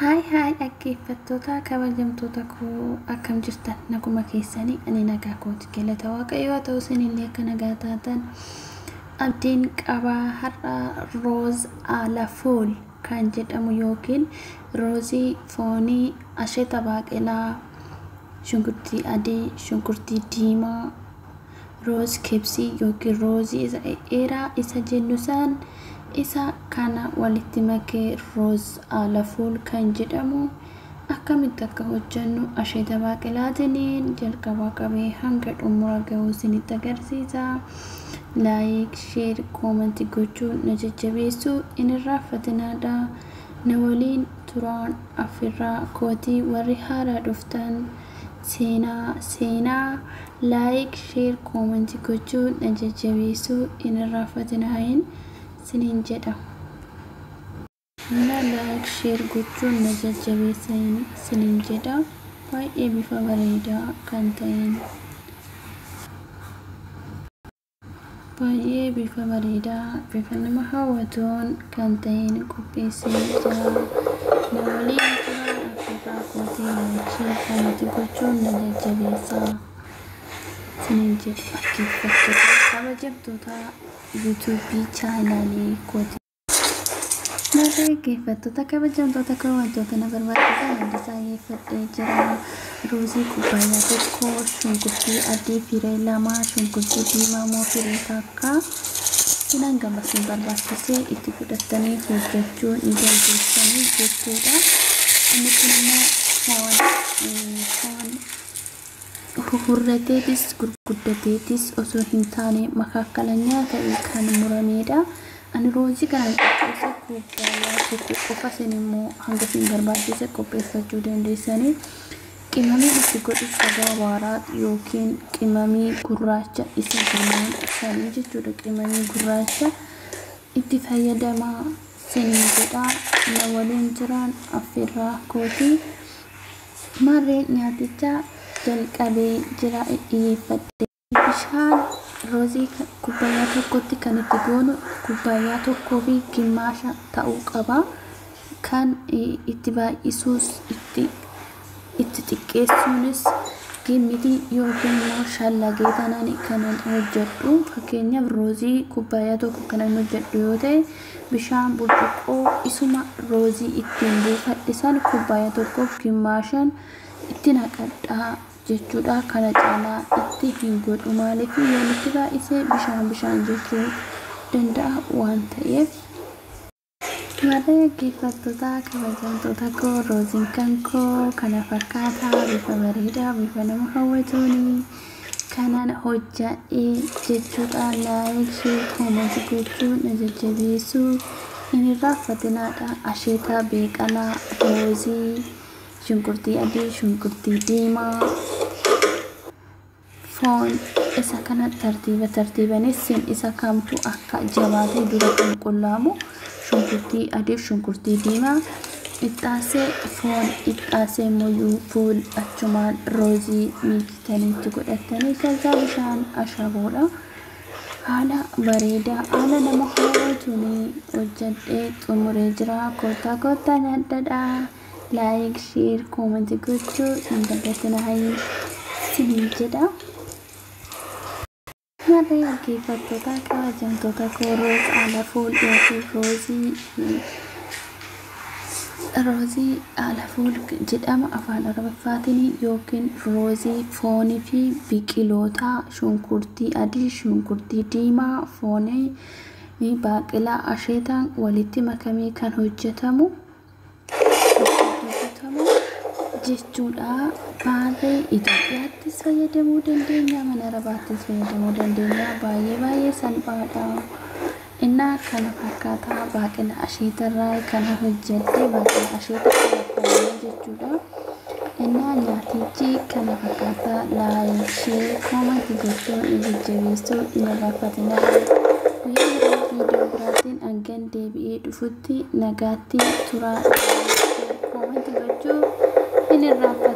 Haay haay dhaggeeffattoota kabajamtoota koo akkam jirtan naguma keessanii ani nagaa kooti galata waaqayyoo haa ta'u isinillee akka nagaa taatan abdiin qabaa. Har'a rooz ala fool kan jedhamu yookiin roozii foonii asheeta baaqelaa, shunkurtii adii, shunkurtii diimaa, rooz kibsii yookiin roozii isa dheeraa isa jennu san isa kana walitti makee rooz ala fool kan jedhamu akkamitti akka hojjennu asheeta baaqelaatiin jalqabaa qabee hanga xumura gahuu isinitti agarsiisa. Like, share, comment gochuun na jajjabeessuu hin irraanfatinaadha. Na waliin turaan affirraa kootii warri haaraa dhuftan seenaa seenaa like, share, comment gochuun na jajjabeessuu hin irraanfatinaayin isiniin jedha. Na like, share gochuun na jajjabeessan isiniin jedha. Baay'ee bifa bareedaa kan ta'een baay'ee bifa bareedaa bifa nama hawwatuun kan ta'een qopheessee jira. Na waliin turaan affirraa kootii like, share, comment gochuun na jajjabeessaa isiniin jedha. Dhaggeeffattoota kabajamtoota yuutuubii chaanaalii kooti. Warri dhaggeeffattoota kabajamtoota koo wantoota na barbaachisan hundasaa dhiyeeffadhee jira. Ruuzii kubbaayyaa tokko, shunkurtii adii firee 2, shunkurtii diimaa immoo firee 1. Isin hangam isin barbaachisee itti godhattanii hojjechuu ni dandeessanii jechuudha. Inni kun immoo foon huhurrateetis gurguddateetis osoo hin taane makaakkalañaa ta'e kan muramedha. Ani roozii kanaan qopheesse kubbaayyaa tokko qofa, isin immoo hanga isin barbaachise qopheeffachuu dandeessanii. Qimamii itti godhu sabaa waaraa yookiin qimamii gurraacha isa jennuun sanii jechuudha. Qimamii gurraacha itti fayyadamaa isiniin jedha. Na waliin jiraan affeerraa kootii. Maarree nyaaticha jalqabee jira dhiyeeffadhe. Bishaan roozii kubbaayyaa tokkotti kan itti goonu kubbaayyaa tokkoo fi gimmaasha ta'uu qaba. Kan itti baay'isuus itti xiqqeessuunis gimmiti yookiin immoo shallagee tanaan kanan hojjedhu. Fakkeenyaaf roozii kubbaayyaa tokko kanan hojjedhu yoo ta'e bishaan burcuqqoo isuma roozii ittiin buufadhe san kubbaayyaa tokkoof gimmaashan itti naqadhaa jechuudha. Kana caalaa itti hin godhu, maaliif yoo itti baay'ise bishaan bishaan jechuu danda'a waan ta'eef. Warra dhaggeeffattoota kabajamtoota koo rooziin kan koo kana fakkaataa bifa bareedaa bifa nama hawwatuuni kanan hojjadhe jechuudha. Like, share, comment gochuun na jajjabeessuu hin irraanfatinaadha. Asheeta beeqalaa, roozii, shunkurtii adii, shunkurtii diimaa, foon isa kana tartiiba tartiibanis isa kamtu akka jabaatee dura qulqullaa'amu shunkurtii adii fi shunkurtii diimaa ixaasee foon ixaasee immoo fuul achumaan roozii miiktanii itti godhatanii kaza bishaan ashaboodha. Haala bareedaa haala nama hawwatuun hojjedhee xumuree jira. Kottaa kottaa nyaadhadhaa. Like, share, comment gochuu hin dagatinaa isiniin jedha. Warri dhaggeeffattoota kabajamtoota koo rooz ala fool yookiin roozii ala fool jedhama afaan Oromoffaatiin yookiin roozii foonii fi biqiloota shunkurtii adii, shunkurtii diimaa, foonii baaqelaa asheetaan walitti makamee kan hojjetamu jechuudha. Baay'ee Itoophiyaattis fayyadamuu dandeenya, mana Arabaattis fayyadamuu dandeenya. Baay'ee baay'ee salphaadha. Innaa kana fakkaataa baaqelaa asheetarraa kana hojjedhe baaqelaa asheeta foonii jechuudha. Innaa nyaatichi kana fakkaataa like, share, comment gochuun na jajjabeessuu hin irraanfatinaa. Guyyaa biraa viidiyoo biraatiin hangan deebi'ee dhufutti nagaatti turaa. Comment gochuu hin irraanfatinaa.